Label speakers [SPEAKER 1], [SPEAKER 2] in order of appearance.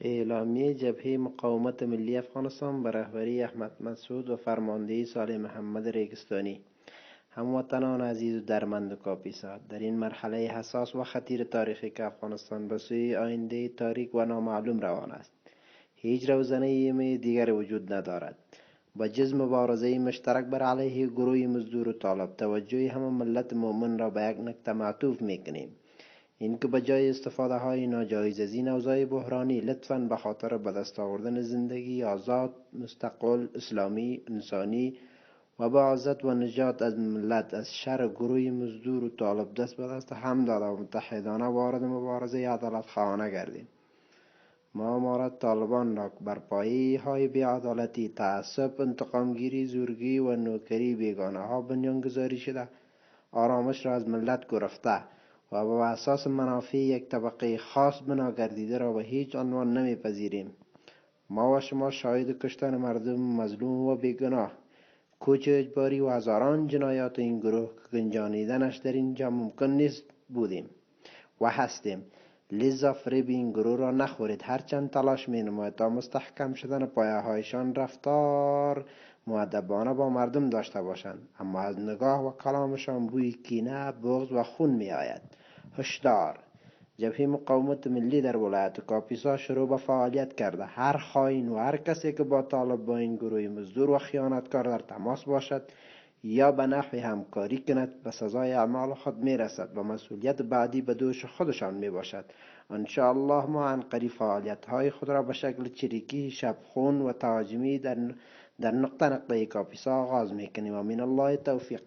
[SPEAKER 1] اعلامیه جبهه مقاومت ملی افغانستان به رهبری احمد مسعود و فرماندهی صالح محمد ریگستانی. هموطنان عزیز و درمند و کاپیسا، در این مرحله حساس و خطیر تاریخی که افغانستان به سوی آینده تاریک و نامعلوم روان است، هیچ روزنه دیگر وجود ندارد. با جز مبارزه مشترک بر علیه گروه مزدور و طالب، توجه همه ملت مؤمن را به یک نکته معطوف میکنیم: اینکه به جای استفاده های ناجایز از این اوضاع بحرانی، لطفاً به خاطر به دست آوردن زندگی آزاد، مستقل، اسلامی، انسانی و با عزت و نجات از ملت از شر گروه مزدور و طالب دست به دست هم داده و متحدانه وارد مبارزه عدالت خواهانه گردیم. ما امارت طالبان را بر پایه های بی‌عدالتی، تعصب، انتقامگیری، زورگی و نوکری بیگانه ها بنیانگذاری شده، آرامش را از ملت گرفته و با اساس منافع یک طبقه خاص بنا گردیده را به هیچ عنوان نمیپذیریم. ما و شما شاهد کشتن مردم مظلوم و بیگناه، کوچ اجباری و هزاران جنایات این گروه که گنجانیدنش در اینجا ممکن نیست بودیم و هستیم. لذا فریب این گروه را نخورید. هرچند تلاش می نماید تا مستحکم شدن پایه هایشان رفتار مؤدبانه با مردم داشته باشند، اما از نگاه و کلامشان بوی کینه، بغض و خون می آید. هشدار: جبهه مقاومت ملی در ولایت کاپیسا شروع به فعالیت کرده. هر خائن و هر کسی که با طالب، با این گروه مزدور و خیانتکار در تماس باشد یا به نحوی همکاری کند، به سزای اعمال خود می رسد و مسئولیت بعدی به دوش خودشان می باشد. انشاءالله ما عنقریب فعالیت های خود را به شکل چریکی، شبخون و تهاجمی در نقطه نقطه کاپیسا آغاز می کنیم و من الله توفیق.